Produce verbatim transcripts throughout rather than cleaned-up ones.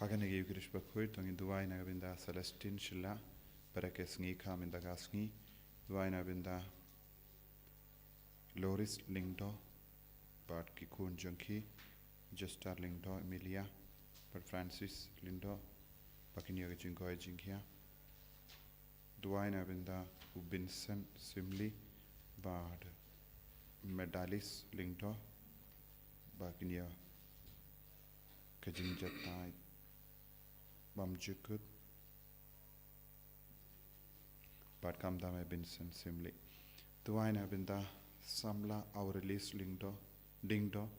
Ha kane ka Eucharist bakhuid, to ngin duwai na ka bynta Celestine Shylla, bad ka sngi ka mynta ka sngi, duwai na ka bynta Loris Lyngdoh, bad ki khun jong ki, Jester Lyngdoh, Emilia, bad Francis Lyngdoh, ba kin ïoh ka jingkoit jingkhiah. Duwai na ka bynta u Vincent Syiemlieh, bad Medalis Lyngdoh, ba kin ïoh ka jingjahthait bymjukut. Bad kumta ma Vincent Syiemlieh. Duwai na ka bynta samla Aurelis Lyngdoh, Lyngdoh,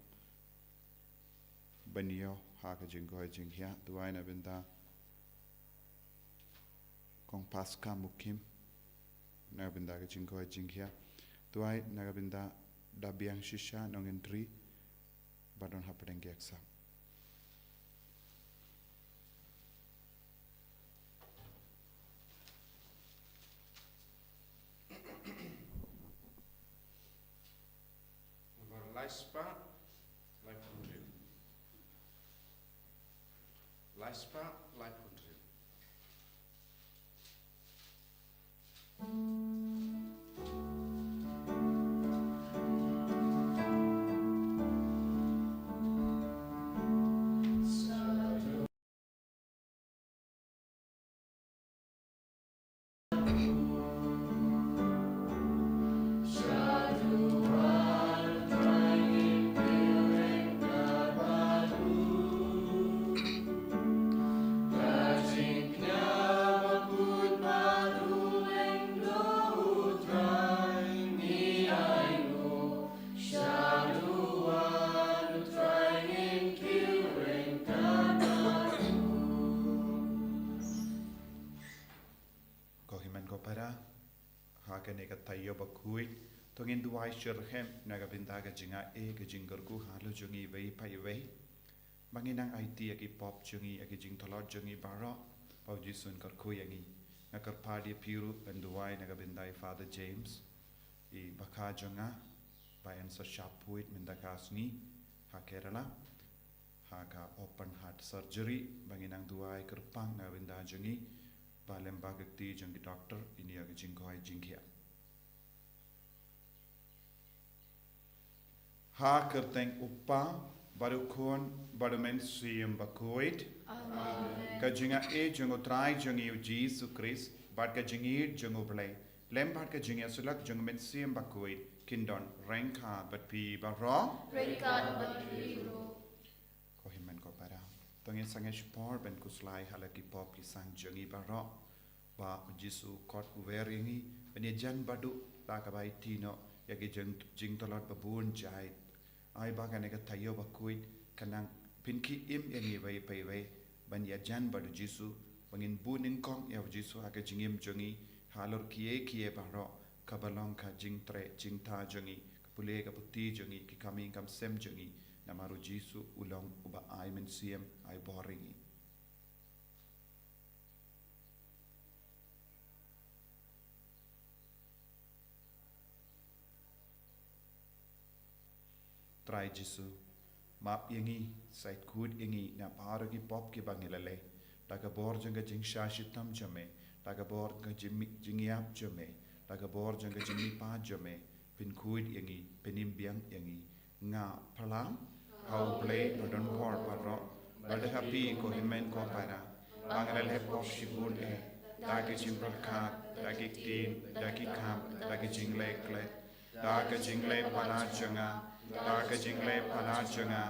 ban ïoh ha ka jingkoit jingkhiah. Duwai na ka bynta Kong Paska Mukhim, na ka bynta ka jingkoit jingkhiah. Duwai na ka bynta Dabiang Shisha Nongentri, ba don hapdeng ki exam. Namar lai spah laiphew hynriew. Lai spah laiphew hynriew. Ko hynmen ko para, ha kane ka taïew bakhuid, to ngin duwai shitrhem na ka bynta ka jingaiei, ka jingkyrkhu halor jong ngi iwei pa iwei. Ba ngin nang aiti ïa ki pop jong ngi, ïa ki jingtlot jong ngi baroh, ba U Jisu un kyrkhu ïa ngi. Nga kyrpad ïa phi ruh ban duwai na ka bynta i Father James, i bakha jong nga, ba yn sa shah phuid mynta ka sngi ha Kerala, ha ka open heart surgery, ba ngin nang duwai kyrpang na ka bynta jong ngi, ba lem bad ka kti jong ki doktor, yn ïoh ka jingkoit jingkhiah. Ha ka kyrteng U Kpa, bad U Khun, bad U Mynsiem Bakhuid. Amen. Ka jingaiei jong U Trai jong ngi U Jisu Khrist, bad ka jingïeit jong U Blei, lem bad ka jingïasyllok jong U Mynsiem Bakhuid, kin don ryngkat bad phi baroh. Ryngkat bad phi ruh. Ko hynmen ko para, to ngin sangeh shipor ban khuslai halor ki pop ki sang jong ngi baroh. Ba U Jisu u khot u wer ïa ngi ban ïajan baduh da kaba aiti noh ïa ki jing, jingtlot babun jait. Ai ba kane ka taïew bakhuid kan nang pynkhie im ïa ngi iwei pa iwei ban ïajan bad U Jisu, ba ngin buh nyngkong ïa U Jisu ha ka jingim jong ngi, halor kiei kiei baroh, kaba long ka jingtrei jingthaw jong ngi, ka pule ka puthi jong ngi, ki kam ïing kam sem jong ngi, namar U Jisu u long uba ai mynsiem, ai bor ïa ngi. Trai Jisu, map ïa ngi, sa khuid ïa ngi na baroh ki pop kiba ngi la leh, da ka bor jong ka jingshah shitom jong me, da ka bor jong ka jingmi-, jingïap jong me, da ka bor jong ka jingmihpat jong me, pynkhuid ïa ngi, pynim biang ïa ngi. Nga pyrshang ha U Blei badonbor baroh, bad ha phi ko hynmen ko para, ba nga la leh pop shibun eh, da ka jingpyrkhat, da ki ktien, da ki kam, da ka jingleh klet, da ka jingleh palat jong nga, da ka jingleh palat jong nga,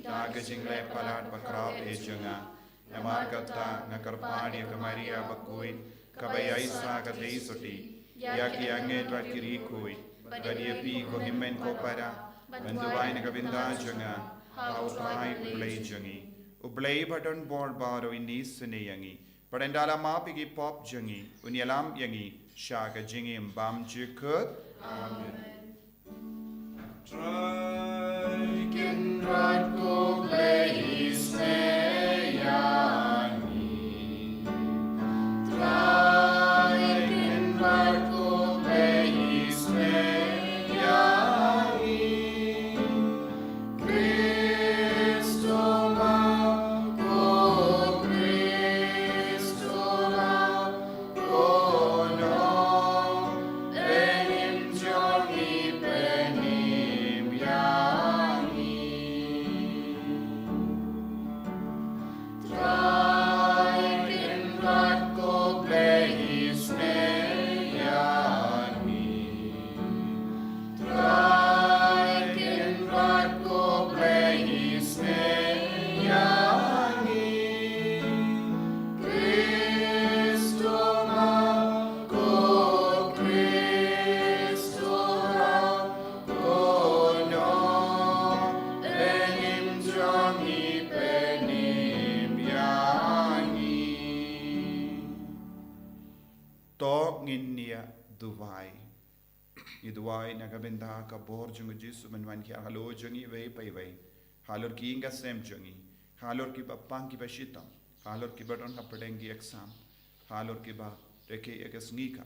da ka jingleh palat bakhraw eh jong nga. Namar kata nga kyrpad ïa ka Maria bakhuid, kaba ïaisah ka dei sotti, ïa ki angel bad ki riewkhuid, bad ïa phi ko hynmen ko para, ban duwai na ka bynta jong nga ha U Trai U Blei jong ngi. U Blei badonbor baroh un isynei ïa ngi, bad un da la map ïa ki pop jong ngi, un ïalam ïa ngi sha ka jingim bymjukut. Amen. Trai Kynrad ko Blei isynei ïa ngi. Trai Kynrad ko Blei isynei ïa ngi. Khrist ma ko To ngin ïa duwai. Ngi duwai na ka bynta ka bor jong u Jisu ban wan hiar halor jong ngi iwei pa iwei. Halor ki ïing ka sem jong ngi. Halor kiba pang kiba shitom. Halor kiba don hapdeng ki exam. Halor kiba rakhe ïa ka sngi ka.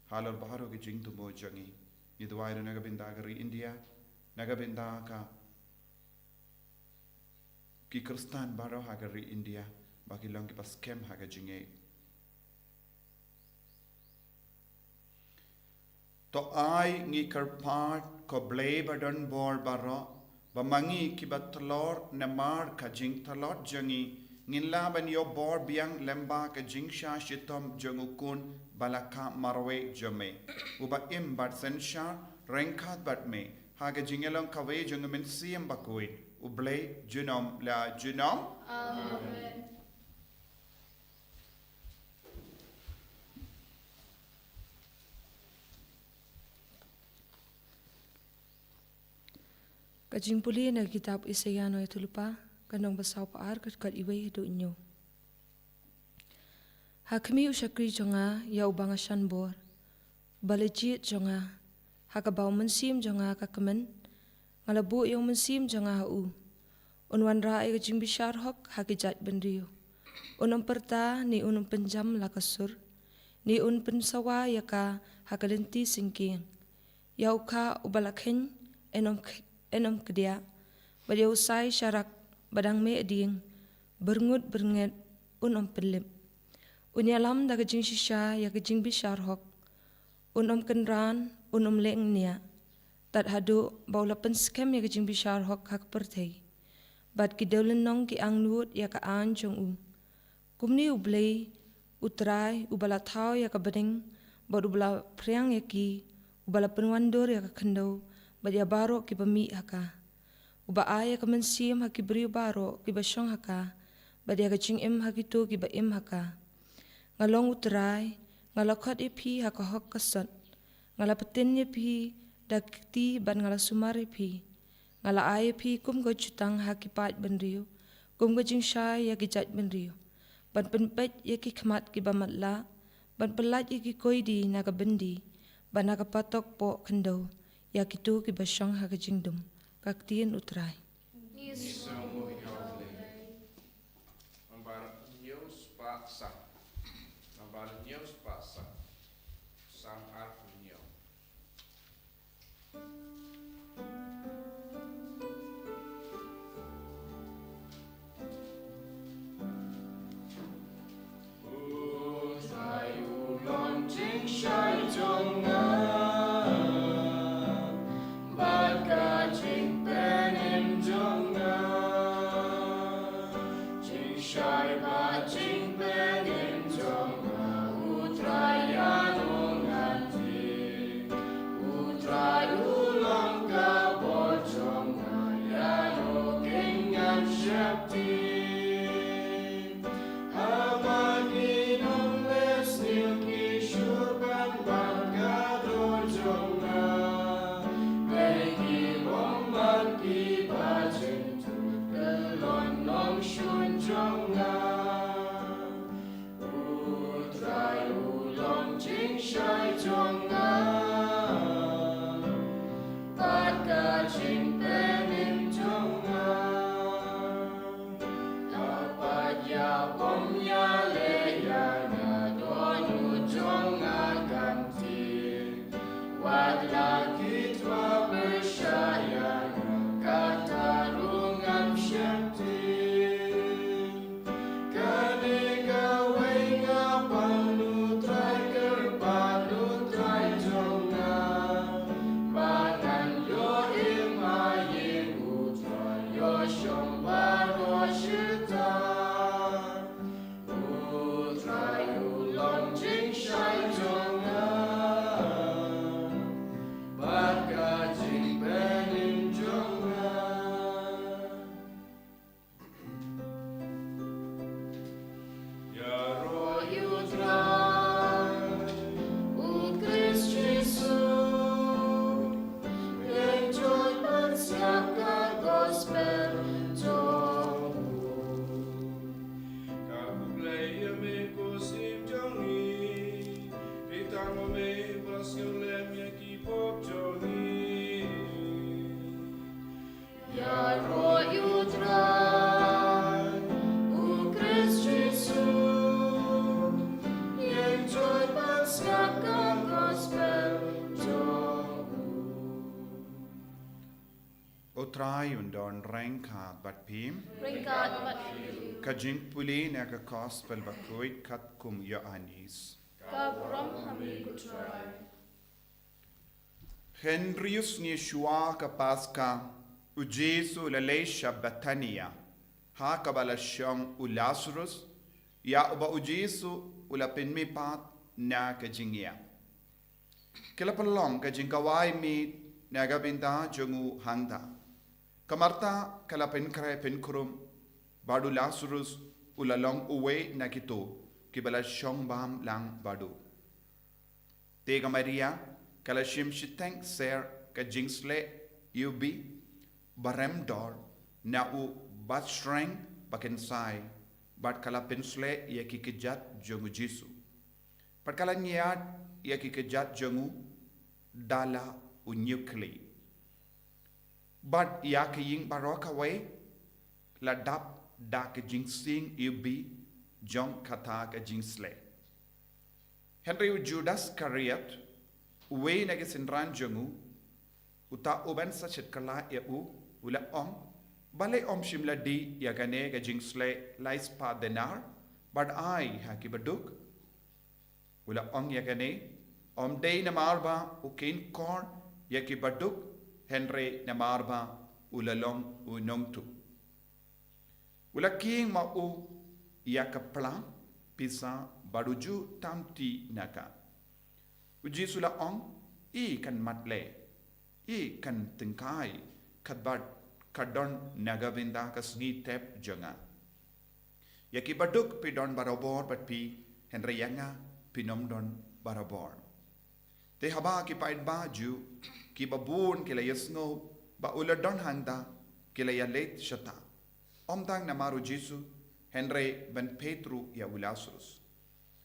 Halor baroh ki jingthmu jong ngi. Ngi duwai ruh na ka bynta ka ri India. Na ka bynta ka ki Khristan baroh ha ka ri India, ba ki long kiba skhem ha ka jingngeit. To ai ngi kyrpad, ko Blei ba don bor baroh, ba ma ngi kiba tlot namar ka jingtlot jong ngi, ngin lah ban ïoh bor biang lyngba ka jingshah shitom jong u Khun ba la kha marwei jong me, uba im bad synshar ryngkat bad me ha ka jingïalong kawei jong u Mynsiem Bakhuid, U Blei junom la junom. Amen. Ka jingpule na ka kitab Isaïah nongïathuhlypa, ka lynnong ba saw phew ar, ka dkhot iwei haduh hynñiew. Ha khmih u shakri jong nga, ïa uba nga shan bor, uba la jied jong nga, ha kaba u mynsiem jong nga ka kmen, nga la buh ïa u mynsiem jong nga ha u. Un wanrah ïa ka jingbishar hok ha ki jaitbynriew. Un ym pyrta, ne un ym pynjam la ka sur, ne un pynsawa ïa ka ha ka lynti syngkien. Ïa u kha uba la kheiñ, yn ym kh-, yn ym kdiah, bad ïa u sai sharak ba dang meh dieng, byrngut byrnget, un ym pynlip. Un ïalam da ka jingshisha ïa ka jingbishar hok. Un ym kynran, un ym leh ngniah, tad haduh ba u la pynskhem ïa ka jingbishar hok ha ka pyrthei. Bad ki dewlynnong ki angnud ïa ka aiñ jong u. Kumne U Blei, U Trai, uba la thaw ïa ka bneng, bad uba la phriang ïa ki, uba la pynwandur ïa ka khyndew, bad ïa baroh kiba mih ha ka. Uba ai ïa ka mynsiem ha ki briew baroh kiba shong ha ka, bad ïa ka jingim ha kito kiba im ha ka. Nga long U Trai, nga la khot ïa phi ha ka hok ka sot. Nga la pyntip ïa phi da ka kti bad nga la sumar ïa phi. Nga la ai ïa phi kum ka jutang ha ki paid bynriew, kum ka jingshai ïa ki jaitbynriew. Ban pynpeit ïa ki khmat kiba matlah, ban pyllait ïa ki koidi na ka byndi, bad na ka patok poh khyndew, ïa kito kiba shong ha ka jingdum. Ka ktien U Trai. Ngi sngewnguh ïa U Blei. Nambar hynñiew spah san. Nambar hynñiew spah san. Salm arphew hynñiew. U Trai u long jingshai jong nga, bad ka jingpynim jong nga. Jingshai bad jingpynim jong nga, U Trai ïa u ngan tip. U Trai u long ka bor jong nga, ïa u keiñ ngan sheptieng. Haba ki nongleh sniew ki shur ban bat ka dur jong nga, peit ki bym bat kiba jynthut, kyllon nongshun jong nga. U Trai u long jingshai jong nga, bad ka jingpynim jong nga. Haba ïa bym ïaleh ïa nga, don u jong nga kan tip. Wat la ki twa pyrshah ïa nga, kata ruh ngam sheptieng. Kane kawei nga pan U Trai, kyrpad U Trai jong nga, ba ngan ïoh im ha ïing U Trai, ïoh shong baroh shi taïew. U Trai un don ryngkat bad phi. Ryngkat bad phi. Ka jingpule na ka Gospel bakhuid katkum Ïoannis. Ka burom ha me ko Trai. Hynriew sngi shuwa ka Paska, u Jisu u la leit sha Bethania, ha kaba la shong u Lasarus, ïa uba u Jisu u la pynmihpat na ka jingïap. Ki la pynlong ka jingkawai miet na ka bynta jong u hangta. Ka Martha ka la pynkhreh pynkrum, bad u Lasarus u la long uwei na kito kiba la shong bam lang bad u. Te ka Maria ka la shim shiteng ser ka jingsleh iwbih barem dor na u batshreng bakynsai, bad ka la pynsleh ïa ki kjat jong u Jisu. Bad ka la ñiad ïa ki kjat jong u da la u ñiewkhlieh. Bad ïa ka ïing baroh kawei la dap da ka jingsing iwbih jong kata ka jingsleh. Hynrei u Judas Iskariot, uwei na ki synran jong u, uta uban sa shit kylla ïa u, u la ong, balei ym shym la dih ïa kane ka jingsleh lai spah denar, bad ai ha ki baduk. U la ong ïa kane, ym dei namar ba u kheiñ khor ïa ki baduk, hynrei namar ba u la long u nongtuh. U la kheiñ ma u ïa ka pla pisa bad u ju tam ti na ka. U Jisu u la ong, i kan matle, i kan tyngkai, katba ka don na ka bynta ka sngi thep jong nga. Ïa ki baduk phi don barabor bad phi, hynrei ïa nga phin ym don barabor. Te haba ki paidbah Jiw kiba bun ki la ïohsngew ba u la don hangta, ki la ïaleit shata, ym tang namar u Jisu, hynrei ban peit ruh ïa u Lasarus,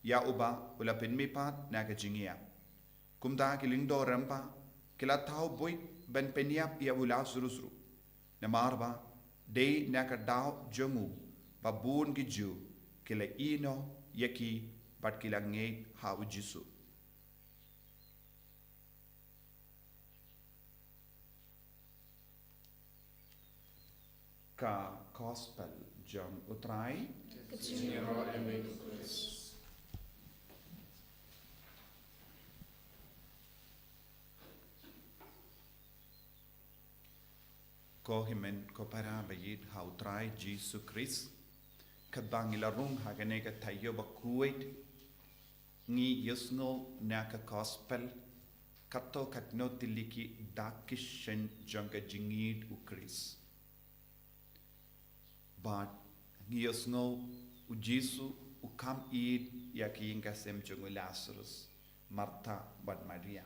ïa uba u la pynmihpat na ka jingïap. Kumta ki lyngdoh rympei ki la thaw buit ban pynïap ïa u Lasarus ruh, namar ba dei na ka daw jong u ba bun ki Jiw ki la ïehnoh ïa ki bad ki la ngeit ha u Jisu. Ka Gospel jong u Trai. Ka jingïaroh ïa me ko Khrist. Ko hynmen ko para ba ïeit ha u Trai Jisu Khrist, katba ngi la rung ha kane ka taïew bakhuid, ngi ïohsngew na ka Gospel, katto katno tylli ki dak ki shin jong ka jingïeit u Khrist. Bad ngi ïohsngew u Jisu u kham ïeit ïa ka ïing ka sem jong u Lasarus, Martha bad Maria.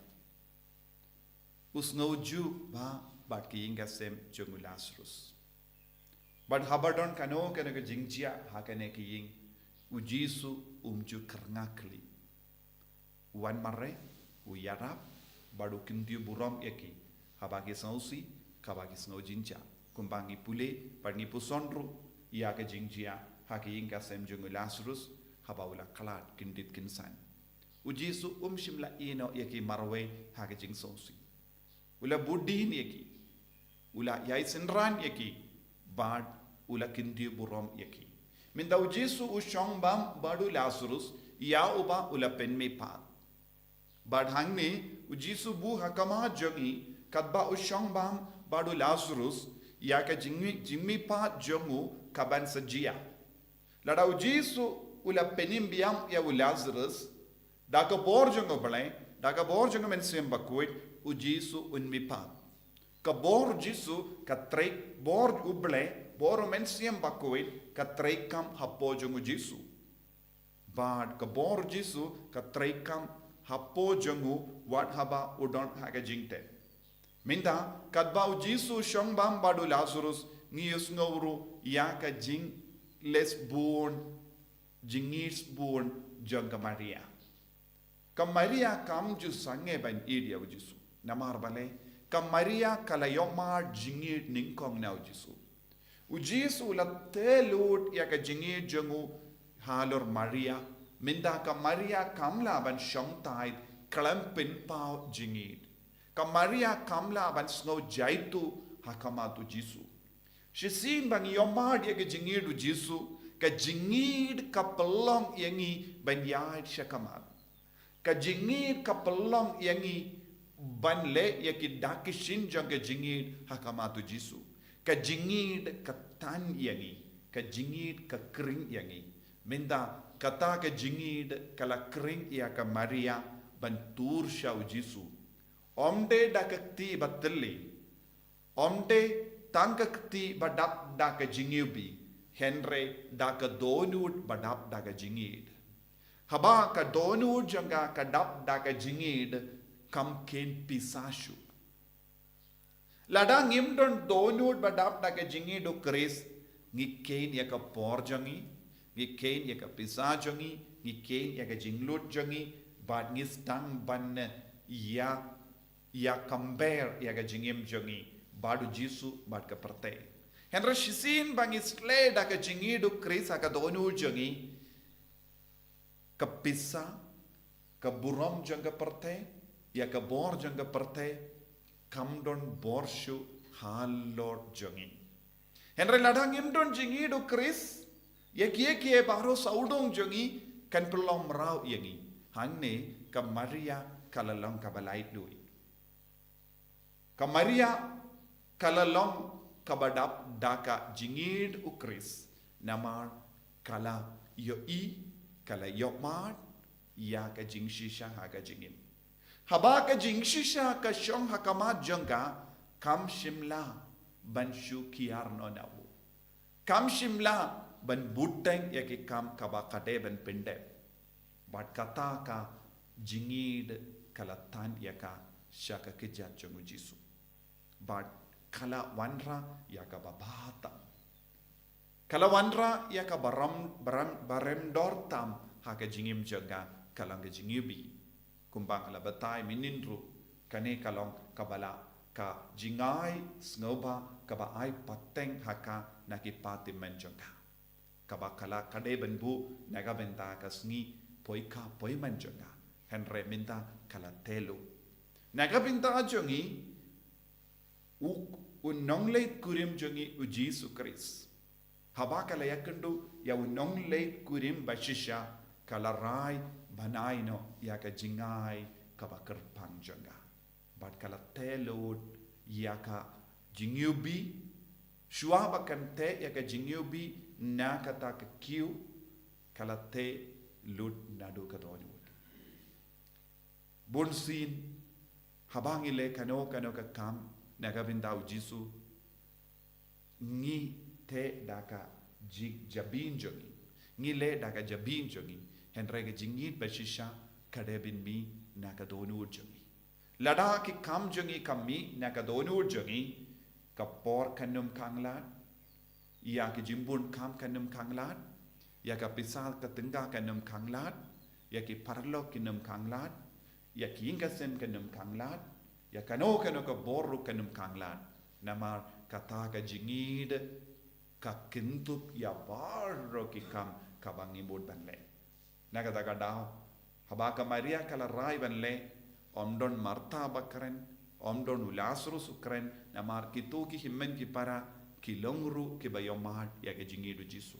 U sngew juh bha bad ka ïing ka sem jong u Lasarus. Bad haba don kano kano ka jingjia ha kane ka ïing, u Jisu um ju kyrngah khlieh. U wan mareh, u ïarap, bad u kyntiew burom ïa ki, haba ki sngewsih, haba ki sngew jynjar. Kumba ngi pule, bad ngi puson ruh ïa ka jingjia ha ka ïing ka sem jong u Lasarus, haba u la khlad kyndit kynsan. U Jisu um shym la ïehnoh ïa ki marwei ha ka jingsngewsih. U la budien ïa ki. U la ïai synran ïa ki. Bad u la kyntiew burom ïa ki. Mynta u Jisu u shong bam bad u Lasarus, ïa uba u la pynmihpat. Bad hangne, u Jisu buh ha khmat jong ngi, katba u shong bam bad u Lasarus, ïa ka jingmih, jingmihpat jong u ka ban sa jia. Lada u Jisu u la pynim biang ïa u Lasarus, da ka bor jong u Blei, da ka bor jong u Mynsiem Bakhuid, u Jisu un mihpat. Ka bor Jisu ka trei, bor u Blei, bor u Mynsiem Bakhuid, ka trei kam hapoh jong u Jisu. Bad ka bor Jisu ka trei kam hapoh jong u wat haba u don ha ka jingtep. Mynta, katba u Jisu u shong bam bad u Lasarus, ngi ïohsngew ruh ïa ka jingles bun, jingngeit bun jong ka Maria. Ka Maria kam ju sangeh ban ïeit ïa u Jisu. Namar balei, ka Maria ka la ïohmad jingngeit nyngkong na u Jisu. U Jisu u la tei lut ïa ka jingngeit jong u halor Maria, mynta ka Maria kam lah ban shong tight khlem pynpaw jingngeit. Ka Maria kam lah ban sngew jaituh ha khmat u Jisu. Shisien ba ngi ïohmad ïa ka jingïeid u Jisu, ka jingïeid ka pynlong ïa ngi ban ïaid sha khmat. Ka jingïeid ka pynlong ïa ngi ban leh ïa ki dak ki shin jong ka jingïeid ha khmat u Jisu. Ka jingïeid ka tan ïa ngi, ka jingïeid ka khring ïa ngi. Mynta kata ka jingïeid ka la khring ïa ka Maria ban tur sha u Jisu. Ym dei da ka kti ba tylli, ym dei tang ka kti ba dap da ka jingïohi, hynrei da ka dohnud ba dap da ka jingïeid. Haba ka dohnud jong ka ka dap da ka jingïeid, kam kheiñ pisa shuh. Lada ngim don dohnud ba dap da ka jingïeid u Khrist, ngi kheiñ ïa ka por jong ngi, ngi kheiñ ïa ka pisa jong ngi, ngi kheiñ ïa ka jinglut jong ngi, bad ngi sdang ban ïa ïa compare ïa ka jingim jong ngi bad u Jisu bad ka pyrthei. Hynrei shisien ba ngi sleh da ka jingïeid u Khrist ha ka dohnud jong ngi, ka pisa, ka burom jong ka pyrthei, ïa ka bor jong ka pyrthei, kam don bor shuh halor jong ngi. Hynrei lada ngim don jingïeid u Khrist, ïa kiei kiei baroh sawdong jong ngi kan pynlong mraw ïa ngi. Hangne ka Maria ka la long kaba laitluid. Ka Maria ka la long kaba dap da ka jingïeid u Khrist. Namar ka la ïohi, ka la ïohmad ïa ka jingshisha ha ka jingim. Haba ka jingshisha ka shong ha khmat jong ka, kam shym lah ban shu kiar noh na u. Kam shym lah ban bteng ïa ki kam kaba ka dei ban pyndep. Bad kata ka jingïeid ka la tan ïa ka sha ka kjat jong u Jisu. Bad ka la wanrah ïa kaba bha tam. Ka la wanrah ïa kaba ram, ba ram, ba rem dor tam ha ka jingim jong ka, ka long ka jingïohi. Kumba nga la batai mynhynnin ruh, kane ka long kaba la ka jingai sngewbha kaba ai pateng ha ka na ki pateng man jong ka. Kaba ka la ka dei ban buh na ka bynta ka sngi poi kha poi man jong ka. Hynrei mynta ka la tei lut. Na ka bynta jong ngi, u, u nongleit kurim jong ngi u Jisu Khrist. Haba ka la ïakynduh ïa u nongleit kurim ba shisha, ka la rai ban ai noh ïa ka jingai kaba kyrpang jong ka. Bad ka la tei lut ïa ka jingïohi, shuwa ba kan tei ïa ka jingïohi na kata ka kiew, ka la tei lut naduh ka dohnud. Bunsien, haba ngi leh kano kano ka kam na ka bynta u Jisu, ngi tei da ka ji-, jabieng jong ngi. Ngi leh da ka jabieng jong ngi. Hynrei ka jingïeid ba shisha ka dei ban mih na ka dohnud jong ngi. Lada ki kam jong ngi kam mih na ka dohnud jong ngi, ka por kan ym khang lad, ïa ki jingbun kam kan ym khang lad, ïa ka pisa ka tyngka kan ym khang lad, ïa ki paralok kin ym khang lad, ïa ki ïing ki sem kan ym khang lad, ïa kano kano ka bor ruh kan ym khang lad. Namar kata ka jingïeid ka kynthup ïa baroh ki kam kaba ngi mut ban leh. Na kata ka daw, haba ka Maria ka la rai ban leh, ym don Martha ba kren, ym don u Lasarus u kren, namar kito ki hynmen ki para ki long ruh kiba ïohmad ïa ka jingïeid u Jisu.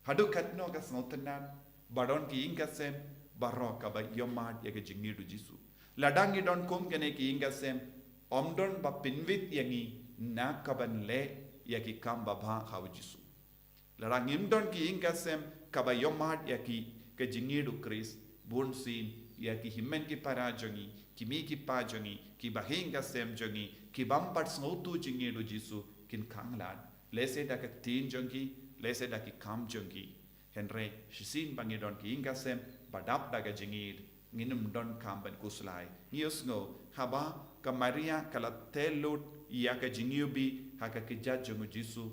Haduh katno ka sngewtynnad, ba don ki ïing ki sem baroh kaba ïohmad ïa ka jingïeid u Jisu. Lada ngi don kum kine ki ïing ki sem, ym don ba pynwit ïa ngi na ka ban leh ïa ki kam babha ha u Jisu. Lada ngim don ki ïing ki sem kaba ïohmad ïa ki, ka jingïeid u Khrist, bunsien ïa ki hynmen ki para jong ngi, ki mei ki pa jong ngi, ki bahaïing ki sem jong ngi, ki bym pat sngewthuh jingïeid u Jisu kin khang lad. Lehse da ka ktien jong ki, lehse da ki kam jong ki. Hynrei shisien ba ngi don ki ïing ki sem ba dap da ka jingïeid, ngin ym don kam ban khuslai. Ngi ïohsngew, haba ka Maria ka la tei lut ïa ka jingïohi ha ka kjat jong u Jisu,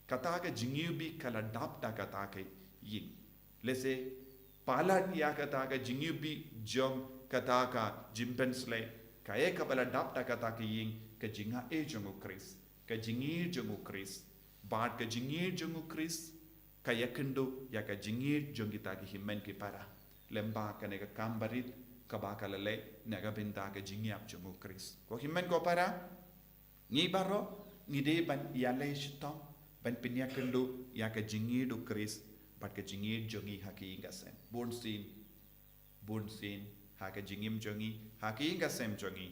kata ka jingïohi ka la dap da kata ka ïing. Lehse palat ïa kata ka jingïohi jong kata ka jingpynsleh, kaei kaba la dap da kata ka ïing, ka jingaiei jong u Khrist, ka jingïeid jong u Khrist. Bad ka jingïeid jong u Khrist ka ïakynduh ïa ka jingïeid jong kita ki hynmen ki para. Lyngba kane ka kam barit kaba ka la leh na ka bynta ka jingïap jong u Khrist. Ko hynmen ko para, ngi baroh ngi dei ban ïaleh shitom ban pynïakynduh ïa ka jingïeit u Khrist bad ka jingïeit jong ngi ha ka ïing ka sem. Bun sien, bun sien ha ka jingim jong ngi, ha ka ïing ka sem jong ngi,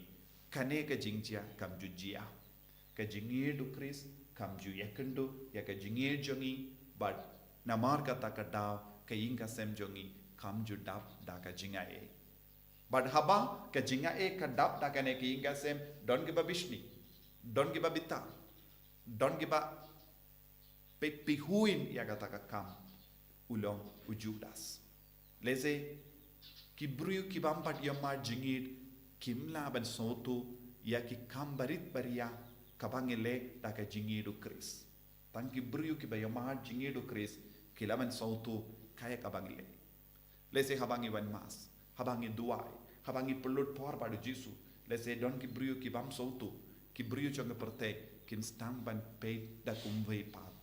kane ka jingjia kam ju jia. Ka jingïeit u Khrist kam ju ïakynduh ïa ka jingïeit jong ngi, bad namar kata ka daw ka ïing ka sem jong ngi kam ju dap da ka jingaiei. Bad haba ka jingaiei ka dap da kane ka ïing ka sem, don kiba bishni, don kiba bitar, don kiba peit pihuin ïa kata ka kam, u long u Judas. Lehse ki briew ki bym pat ïohmad jingïeit kim lah ban sngewthuh ïa ki kam barit baria kaba ngi leh da ka jingïeit u Khrist. Tang ki briew kiba ïohmad jingïeit u Khrist ki lah ban sngewthuh kaei kaba ngi leh. Lehse haba ngi wan Mass, haba ngi duwai, haba ngi pynlut por bad u Jisu, lehse don ki briew ki bym sngewthuh, ki briew jong ka pyrthei kin sdang ban peit da kumwei pat.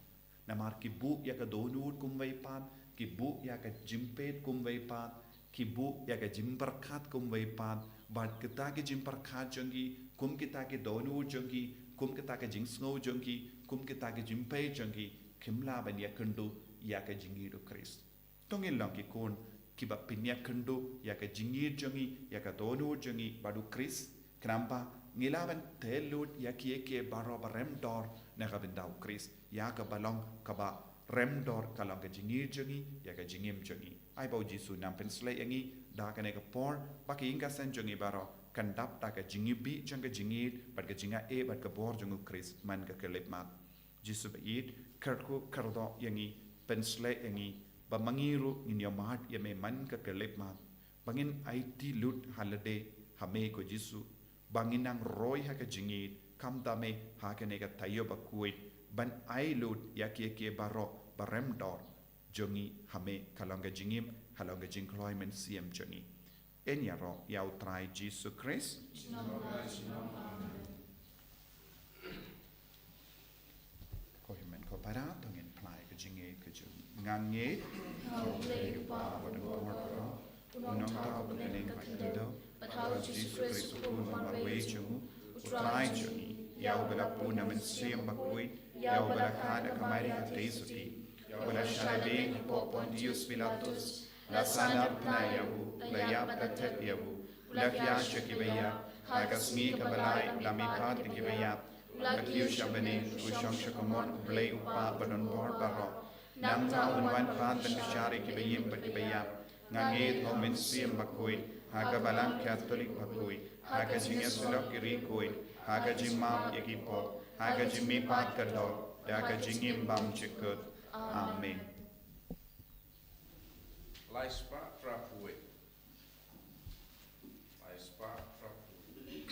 Namar ki buh ïa ka dohnud kumwei pat, ki buh ïa ka jingpeit kumwei pat, ki buh ïa ka jingpyrkhat kumwei pat, bad kita ki jingpyrkhat jong ki, kum kita ki dohnud jong ki, kum kita ki jingsngew jong ki, kum kita ki jingpeit jong ki, kim lah ban ïakynduh ïa ka jingïeit u Khrist. To ngin long ki khun kiba pynïakynduh ïa ka jingïeit jong ngi, ïa ka dohnud jong ngi bad u Khrist, khnang ba ngi lah ban tei lut ïa kiei kiei baroh ba rem dor na ka bynta u Khrist. Ïa kaba long kaba rem dor ka long ka jingïeit jong ngi ïa ka jingim jong ngi. Ai ba u Jisu un nang pynsleh ïa ngi da kane ka por, ba ka ïing ka sem jong ngi baroh kan dap da ka jingïabih jong ka jingïeit bad ka jingaiei bad ka bor jong u Khrist man ka khyllipmat. Jisu ba ïeit, kyrkhu kyrdoh ïa ngi, pynsleh ïa ngi, ba ma ngi ruh ngin ïohmad ïa me man ka khyllipmat, ba ngin aiti lut ha lade ha me ko Jisu, ba ngin nang roi ha ka jingïeit, khamtam eh ha kane ka taïew bakhuid, ban ai lut ïa kiei kiei baroh ba rem dor jong ngi ha me, ka long ka jingim, ka long ka jingkloi mynsiem jong ngi. Ngin ïaroh ïa u Trai Jisu Khrist. Ko hynmen ko para, to ngin phla ïa ka jingngeit ka jong ngi. Nga ngeit ha U Blei U Kpa uba don bor baroh, U Nongthaw uba bneng bad khyndew, bad ha U Jisu Khrist U Khun ba marwei jong U, U Trai jong ngi, ïa uba la bun na Mynsiem Bakhuid, ïa uba la kha da ka Maria Theisotti, ïa uba la shah lade hapoh Pontius Pilatus, la sahnarphna ïa u, la ïap, la thep ïa u, u la khia sha kiba ïap, ha ka sngi kaba lai u la mihpat na kiba ïap, u la kiew sha bneng, u shong sha ka mon U Blei U Kpa ba don bor baroh. Nangta un wan pat ban bishar ïa kiba im bad kiba ïap. Nga ngeit ha U Mynsiem Bakhuid, ha ka Balang Katholik bakhuid, ha ka jingïasyllok ki riewkhuid, ha ka jingmap ïa ki pop, ha ka jingmihpat ka doh, da ka jingim bymjukut. Amen. Lai spah phra phew wei. Lai spah phra phew wei.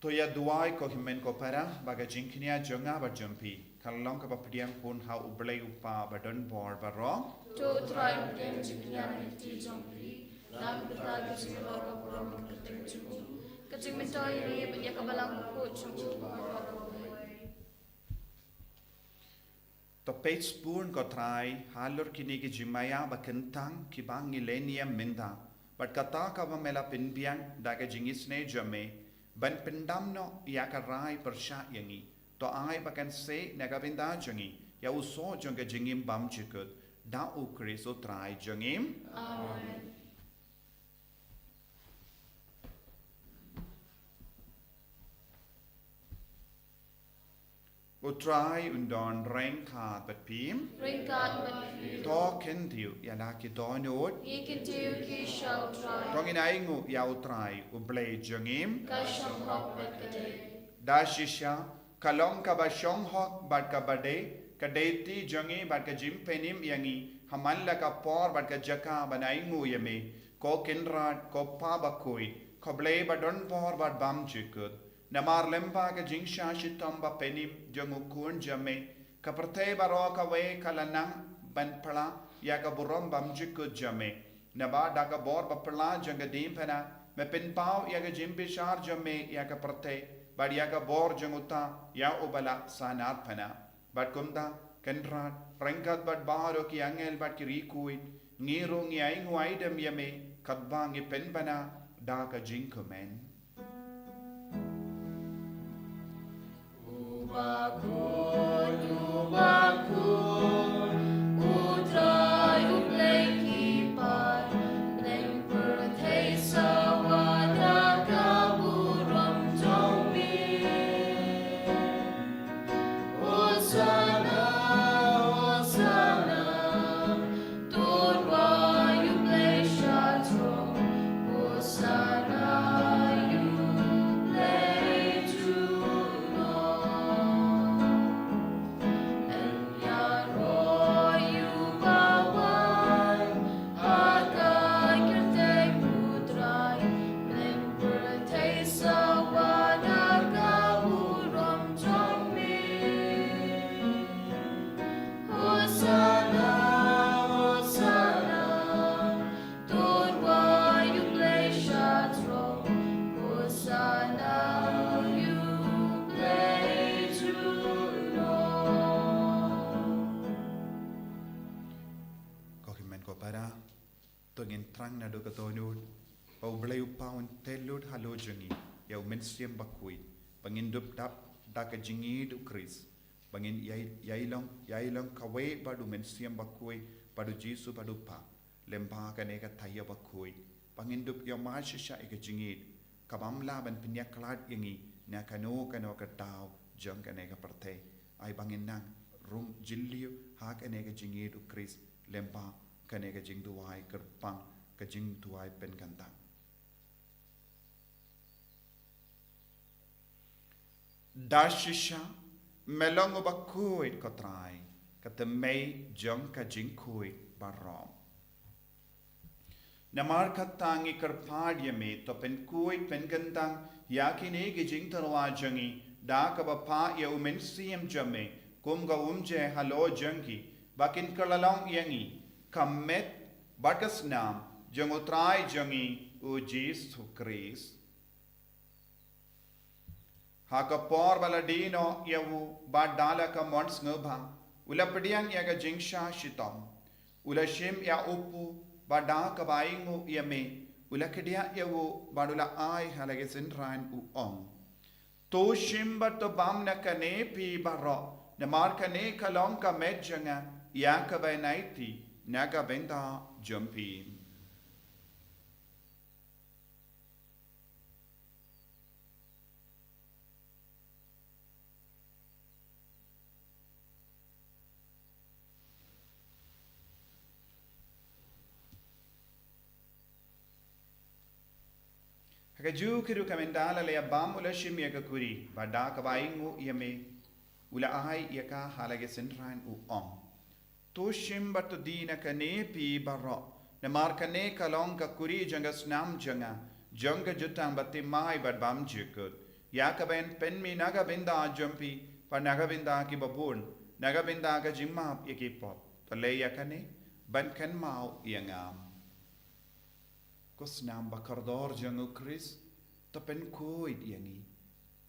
To ïa duwai ko hynmen ko para, ba ka jingkñia jong nga bad jong phi kan long kaba pdiang hun ha U Blei U Kpa ba don bor baroh. To U Trai un pdiang jingkñia na ka kti jong phi, na ka bynta ka jingïaroh ka burom ka kyrteng jong u, ka jingmyntoi ïa ngi bad ïa ka Balang Bakhuid jong u baroh kawei. To peit sbun ko Trai halor kine ki jingmaïa ba kyntang kiba ngi leh niam mynta, bad kata kaba me la pynbiang da ka jingisynei jong me ban pyndam noh ïa ka rai pyrshah ïa ngi. To ai ba kan seh na ka bynta jong ngi ïa u soh jong ka jingim bymjukut, Da u Khrist u Trai jong ngi. Amen. U Trai un don ryngkat bad phi. Ryngkat bad phi. To kyntiew ïa la ki dohnud. Ngi kyntiew ki sha u Trai. To ngin ainguh ïa u Trai u Blei jong ngi. Ka shong hok bad ka dei. Da shisha, ka long kaba shong hok bad kaba dei, ka dei ti jong ngi bad ka jingpynim ïa ngi, ha man la ka por bad ka jaka ban ainguh ïa me, ko Kynrad, ko Pa bakhuid, ko Blei ba don bor bad bymjukut. Namar lyngba ka jingshah shitom bapynim jong u Khun jong me, ka pyrthei baroh kawei ka la nang ban pla ïa ka burom bymjukut jong me. Naba da ka bor bapla jong ka diengphna, me pynpaw ïa ka jingbishar jong me ïa ka pyrthei, bad ïa ka bor jong uta ïa uba la sanad phna. Bad kumta, Kynrad, ryngkat bad baroh ki angel bad ki riewkhuid, ngi ruh ngi ainguh aidem ïa me, katba ngi pynbna da ka jingkmen. U bakhuid, u bakhuid, u Trai u Blei ki paid, lem pyrthei sawa da ka burom jong me. Hosanna, Hosanna, to u Trai u Blei sha throne. Hosanna ïa u Blei junom. Ïaroh ïa u bawan ha ka kyrteng u Trai, lem pyrthei sawa da ka burom jong me. Hosanna, Hosanna, to u Trai u Blei sha throne. Hosanna ïa u Blei junom. Ko hynmen ko para, to ngin thrang naduh ka dohnud ba u Blei u Pa un tei lut halor jong ngi ïa u Mynsiem Bakhuid, ba ngin dup dap da ka jingïeid u Khrist, ba ngin ïai, ïai long, ïai long kawei bad u Mynsiem Bakhuid, bad u Jisu bad u Pa, lyngba kane ka thaw bakhuid, ba ngin dup ïohmad shisha ïa ka jingïeid, ka bym lah ban pynïakhlad ïa ngi na kano kano ka daw jong kane ka pyrthei. Ai ba ngin nang rung jylliew ha kane ka jingïeid u Khrist, lyngba kane ka jingduwai kyrpang, ka jingduwai pynkyntang. Da shisha, me long u bakhuid ko Trai, ka tymmen jong ka jingkhuid baroh. Namar kata ngi kyrpad ïa me, to pynkhuid pynkyntang ïa kine ki jingtyrwa jong ngi, da kaba phah ïa u Mynsiem jong me kum ka umjer halor jong ki, ba kin kylla long ïa ngi ka met bad ka snam jong u Trai jong ngi u Jisu Khrist. Ha ka por ba la die noh ïa u bad da la ka mon sngewbha, u la pdiang ïa ka jingshah shitom. U la shim ïa u kpu bad da kaba ainguh ïa me, u la kdiah ïa u bad u la ai ha la ki synran, u ong: To shim bad to bam na kane phi baroh, namar kane ka long ka met jong nga, ïa kaba yn aiti na ka bynta jong phi. Ha kajuh ka rukom, ynda la ïa bam, u la shim ïa ka kuri bad da kaba ainguh ïa me, u la ai ïa ka ha la ki synran, u ong: To shim bad to die na kane phi baroh, namar kane ka long ka kuri jong ka snam jong nga, jong ka jutang bathymmai bad bymjukut, ïa kaba yn pynmih na ka bynta jong phi bad na ka bynta kiba bun, na ka bynta ka jingmap ïa ki pop. To leh ïa kane ban kynmaw ïa nga. Ko snam ba kordor jong u Khrist, to pynkhuid ïa ngi.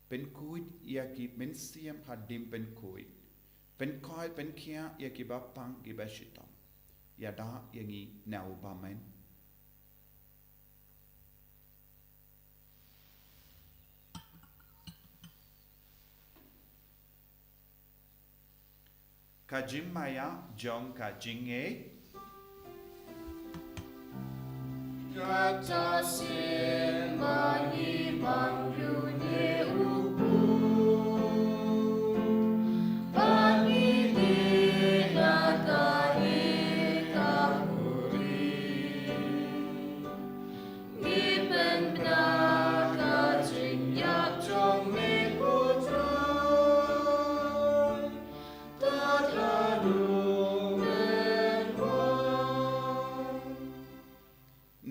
Pynkhuid ïa ki mynsiem hadien pynkhuid. Pynkhuid, pynkhiah ïa kiba pang, kiba shitom. Ïada ïa ngi na u bymman. Ka Ka jingmaïa jong ka jingngeit.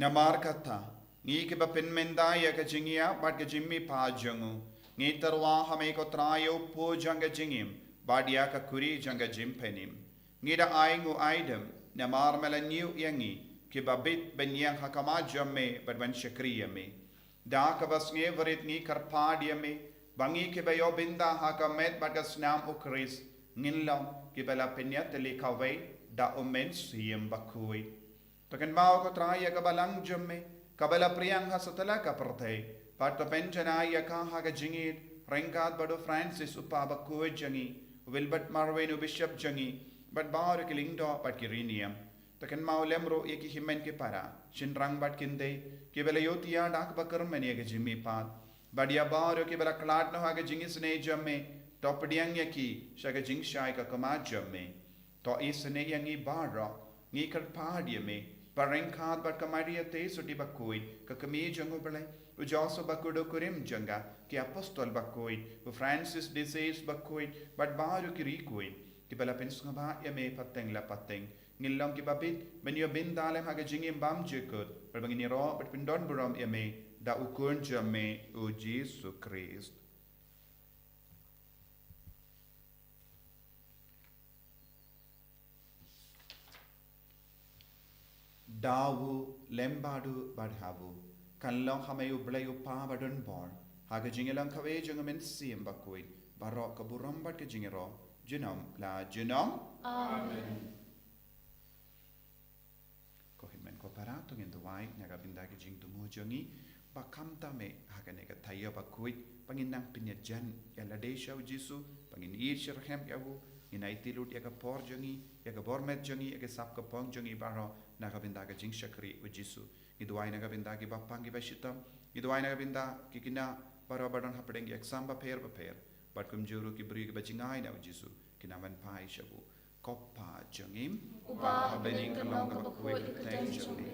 Namar kata, ngi kiba pynmynta ïa ka jingïap bad ka jingmihpat jong u, ngi tyrwa ha me ko Trai ïa u pud jong ka jingim bad ïa ka kuri jong ka jingpynim. Ngi da ai nguaidem namar me la ñiew ïa ngi kiba bit ban ïeng ha khmat jong me bad ban shakri ïa me. Da kaba sngewrit ngi kyrpad ïa me ba ngi kiba ïoh bynta ha ka met bad ka snam u Khrist ngin long kiba la pynïatylli kawei da u Mynsiem Bakhuid. To kynmaw ko Trai ïa ka balang jong me kaba la pdiang ha satlak ka pyrthei, bad to pynjanai ïa ka ha ka jingïeit ryngkat bad u Francis u Papa bakhuid jong ngi, u Wilbert Marwin u Bishop jong ngi, bad baroh ki lyngdoh bad ki riewniam. To kynmaw lem ruh ïa ki hynmen ki para, shynrang bad kynthei, kiba la ïohthiah da kaba kyrmen ïa ka jingmihpat, bad ïa baroh kiba la khlad noh ha ka jingisynei jong me, to pdiang ïa ki sha ka jingshai ka khmat jong me. To isynei ïa ngi baroh, ngi kyrpad ïa me, ba ryngkat bad ka Maria Theisotti bakhuid, ka kmie jong u Blei, u Joseph bakhuid u kurim jong ka, ki apostol bakhuid, u Francis de Sales bakhuid, bad baroh ki riewkhuid kiba la pynsngewbha ïa me pateng la pateng, ngin long kiba bit ban ïoh bynta lem ha ka jingim bymjukut, bad ba ngin ïaroh bad pyndonburom ïa me da u Khun jong me u Jisu Khrist. Da u lem bad u bad ha u, kan long ha me U Blei U Kpa badonbor, ha ka jingïalang kawei jong u Mynsiem Bakhuid, baroh ka burom bad ka jingïaroh junom la junom. Amen. Ko hynmen ko para, to ngin duwai na ka bynta ka jingthmu jong ngi, ba khamtam eh ha kane ka taïew bakhuid ba ngin nang pynïajan ïa lade sha u Jisu, ba ngin ïeit shitrhem ïa u, ngin aiti lut ïa ka por jong ngi, ïa ka bor met jong ngi, ïa ka sap ka phong jong ngi baroh na ka bynta ka jingshakri u Jisu. Ngi duwai na ka bynta ki bapang ki bashitom, ngi duwai na ka bynta ki khynnah baroh ba don hapdeng ki exam bapher bapher, bad kumjuh ruh ki briew kiba jngai na u Jisu, kin nang wan phai sha u. Ko Kpa jong ngi uba ha bneng, ka long kaba khuid ka kyrteng jong me.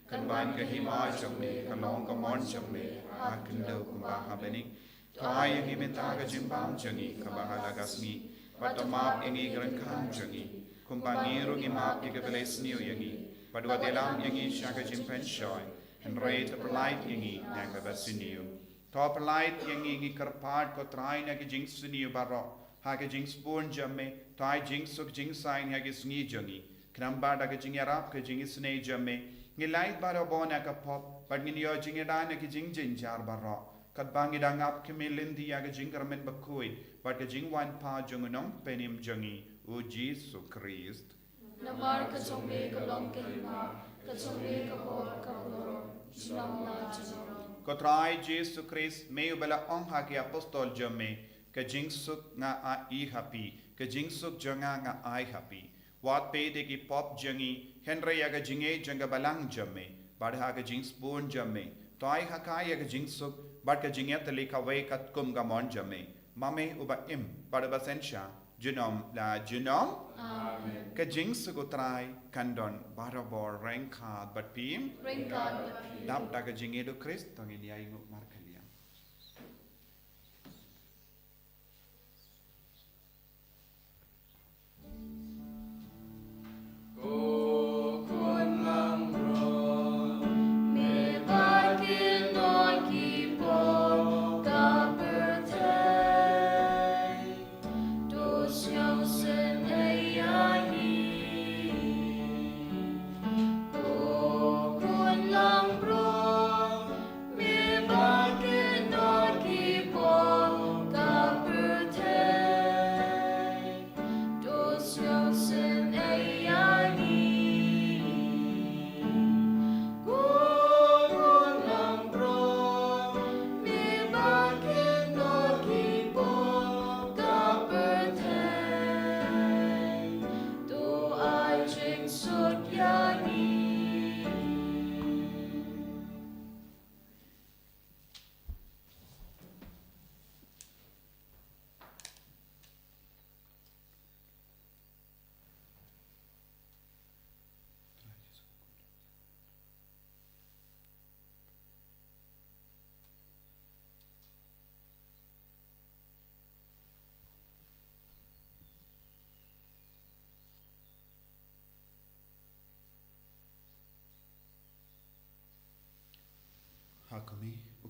Kan bam ka hima jong me, kan long ka mon jong me ha khyndew kumba ha bneng. To ai ïa ngi mynta ka jingbam jong ngi kaba ha la ka sngi, bad to map ïa ngi ki ryngkat jong ngi, kumba ngi ruh ngi map ïa kiba la isniew ïa ngi. Bad wat ïalam ïa ngi sha ka jingpynshoi, hynrei to pyllait ïa ngi na kaba sniew. To pyllait ïa ngi, ngi kyrpad ko Trai, na ki jingsniew baroh ha ki jingsbun jong me. To ai jingsuk jingsaiñ ha ki sngi jong ngi, khnang ba da ka jingïarap ka jingisynei jong me, ngi lait baroh bun na ka pop, bad ngin ïoh jingïada na ki jingjynjar baroh, katba ngi dang ap khmih lynti ïa ka jingkyrmen bakhuid bad ka jingwan pat jong u Nongpynim jong ngi u Jisu Khrist. Namar ka jong me ka long ka hima, ka jong me ka bor, ka burom, junom la junom. Ko Trai Jisu Khrist, me uba la ong ha ki apostol jong me, ka jingsuk nga ai ha phi, ka jingsuk jong nga nga ai ha phi. Wat peit ïa ki pop jong ngi, hynrei ïa ka jingïeit jong ka balang jong me, bad ha ka jingsbun jong me, to ai ha ka ïa ka jingsuk bad ka jingïatylli kawei katkum ka mon jong me. Ma me uba im bad uba synshar junom la junom. Amen. Ka jingsuk u Trai kan don barabor ryngkat bad phi. Ryngkat bad phi. Dap da ka jingïeit u Khrist, to ngin ïainguh markylliang.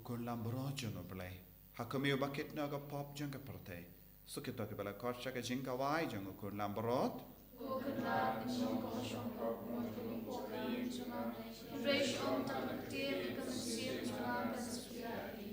Khun Langbrot jong U Blei, ha khmih uba kit noh ïa ka pop jong ka pyrthei, suk ïa kito kiba la khot sha ka jingkawei jong U Khun Langbrot. Ko Khun Langbrot, hynrei shu ong tang ka ktien, ka mynsiem jong nga kan suk ïa phi.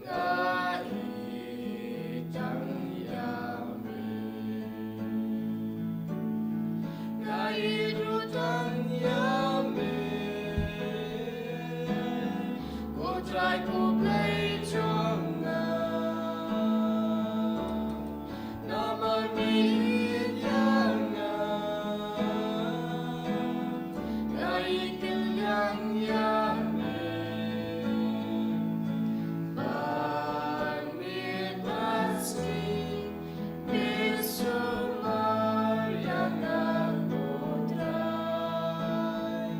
Nga ïeit tang ïa me. Nga ïeit ruh tang ïa me. Ko Trai ko Blei jong nga. Namar me ïeit ïa nga. Nga ïeit kylliang ïa me. Ban miet bad sngi, me sumar ïa nga ko Trai.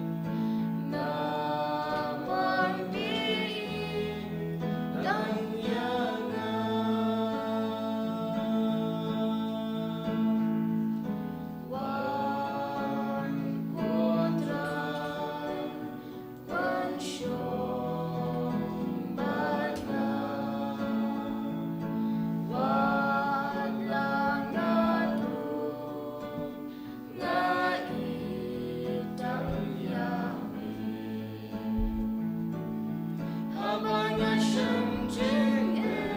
Namar me ïeit tang ïa nga. Wan ko Trai, wan shong bad nga. Wat la nga duk, nga ïeit tang ïa me. Haba nga shem jingeh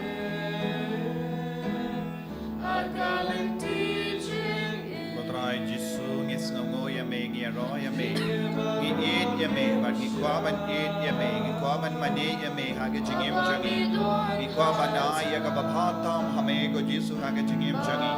ha ka lynti jingeh. Ko Trai Jisu, ngi sngewnguh ïa me, ngi ïaroh ïa me, ngi ïeit ïa me, bad ngi kwah ban ïeit ïa me, ngi kwah ban mane ïa me ha ka jingim jong ngi. Ngi kwah ban ai ïa kaba bha tam ha me ko Jisu ha ka jingim jong ngi.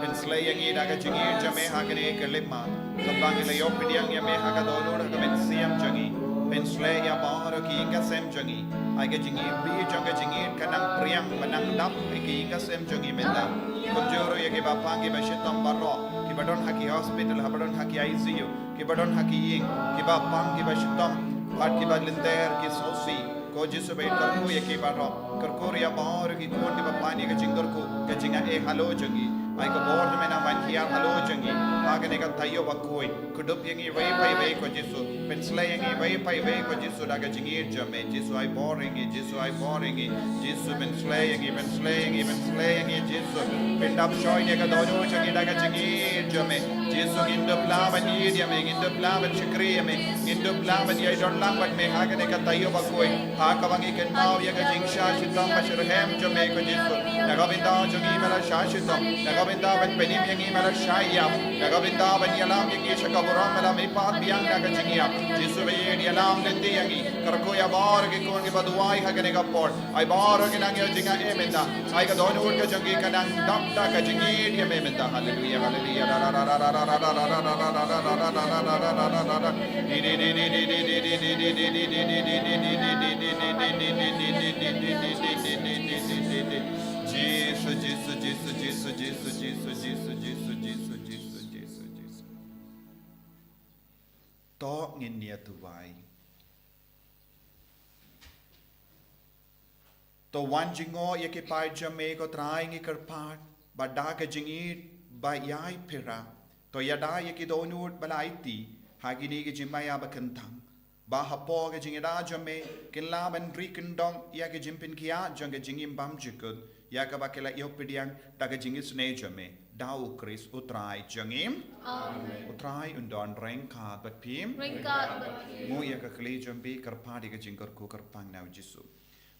Pynsleh ïa ngi da ka jingïeit jong me ha kane ka lipmat. Kaba ngi la ïoh pdiang ïa me ha ka dohnud ha ka mynsiem jong ngi. Pynsleh ïa baroh ki ïing ki sem jong ngi. Ai ka jingïeit, phi jong ka jingïeit ka nang priang, ba nang dap ïa ki ïing ki sem jong ngi mynta. Kumjuh ruh ïa kiba pang kiba shitom baroh, kiba don ha ki hospital, haba don ha ki I C U, kiba don ha ki ïing, kiba pang kiba shitom, bad kiba lynter ki sngewsih. Ko Jisu ba ïeit, kyrkhu ïa ki baroh, kyrkhu ïa baroh ki khun kiba pan ïa ka jingkyrkhu, ka jingaiei halor jong ngi. Ai ka bor jong me nang ban hiar halor jong ngi ha kane ka taïew bakhuid. Kdup ïa ngi iwei pa iwei ko Jisu. Pynsleh ïa ngi iwei pa iwei ko Jisu da ka jingïeit jong me. Jisu ai bor ïa ngi, Jisu ai bor ïa ngi. Jisu pynsleh ïa ngi, pynsleh ïa ngi, pynsleh ïa ngi Jisu. Pyndap shoi ïa ka dohnud jong ngi da ka jingïeit jong me. Jisu, ngin dup lah ban ïeit ïa me, ngin dup lah ban shakri ïa me, ngin dup lah ban ïai don lang bad me ha kane ka taïew bakhuid. Ha kaba ngi kynmaw ïa ka jingshah shitom ba shitrhem jong me ko Jisu. Na ka bynta jong ngi me la shah shitom, na ka bynta ban pynim ïa ngi me la shah ïap, na ka bynta ban ïalam ïa ngi sha ka burom me la mihpat biang da ka jingïap. Jisu ba ïeit, ïalam lynti ïa ngi. Kyrkhu ïa baroh ki khun kiba duwai ha kane ka por. Ai baroh ki nang ïoh jingaiei mynta. Ai ka dohnud ka jong ki ka nang dap da ka jingïeit ïa me mynta. Haleluia, haleluia. Jisu, Jisu, Jisu. To ngin ïa duwai. To wan jngoh ïa ki paid jong me ko Trai, ngi kyrpad, ba da ka jingïeit ba ïai pyrshah. To ïada ïa ki dohnud ba la aiti ha kine ki jingmaïa ba kyntang, ba hapoh ka jingïada jong me kin lah ban ri kyndong ïa ka jingpynkhiah jong ka jingim bymjukut, ïa kaba ki la ïoh pdiang da ka jingisynei jong me, da U Khrist U Trai jong ngi. Amen. U Trai un don ryngkat bad phi. Ryngkat bad phi. Nguh ïa ka kli jong phi, kyrpad ïa ka jingkyrkhu kyrpang na U Jisu.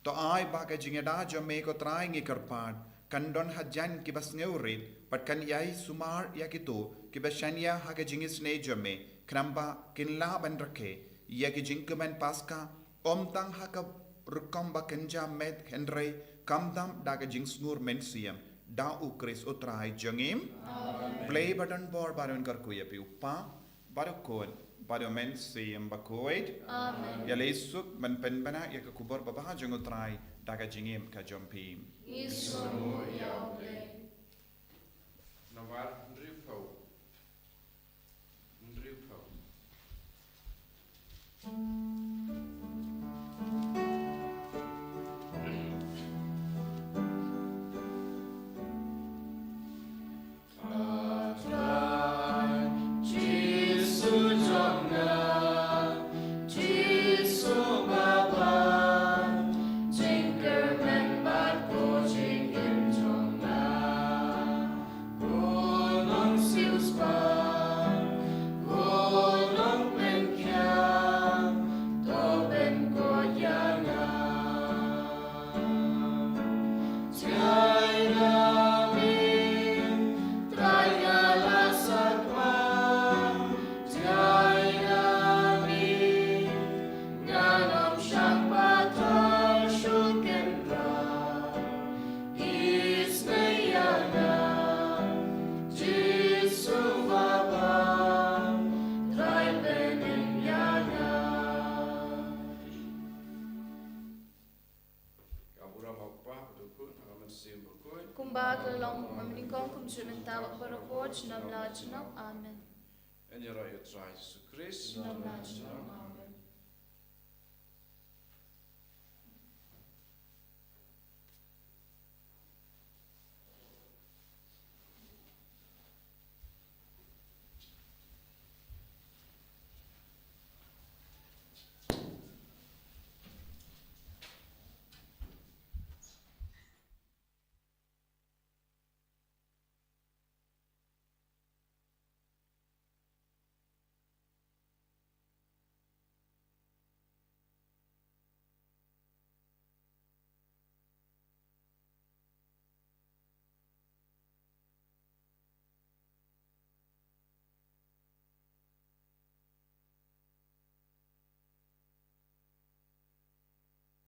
To ai ba ka jingïada jong me ko Trai, ngi kyrpad, kan don hajan kiba sngewrit, bad kan ïai sumar ïa kito kiba shaniah ha ka jingisynei jong me, khnang ba kin lah ban rakhe ïa ka jingkmen Paska, ym tang ha ka rukom ba kynja met hynrei khamtam da ka jingsngur mynsiem, da U Khrist U Trai jong ngi. Amen. Blei ba don bor ba don kyrkhu ïa phi, U Kpa, bad U Khun, bad U Mynsiem Bakhuid. Amen. Ïaleh suk ban pynbna ïa ka khubor babha jong U Trai da ka jingim ka jong phi. Ngi sngewnguh ïa U Blei. Namar hynriewphew. Hynriewphew. Ka burom u Kpa, bad u Khun, bad u Mynsiem Bakhuid. Kumba ka la long mynnyngkong, kumjuh mynta, bad baroh por junom la junom. Amen. Ngin ïaroh ïa U Trai Jisu Khrist. Junom la junom.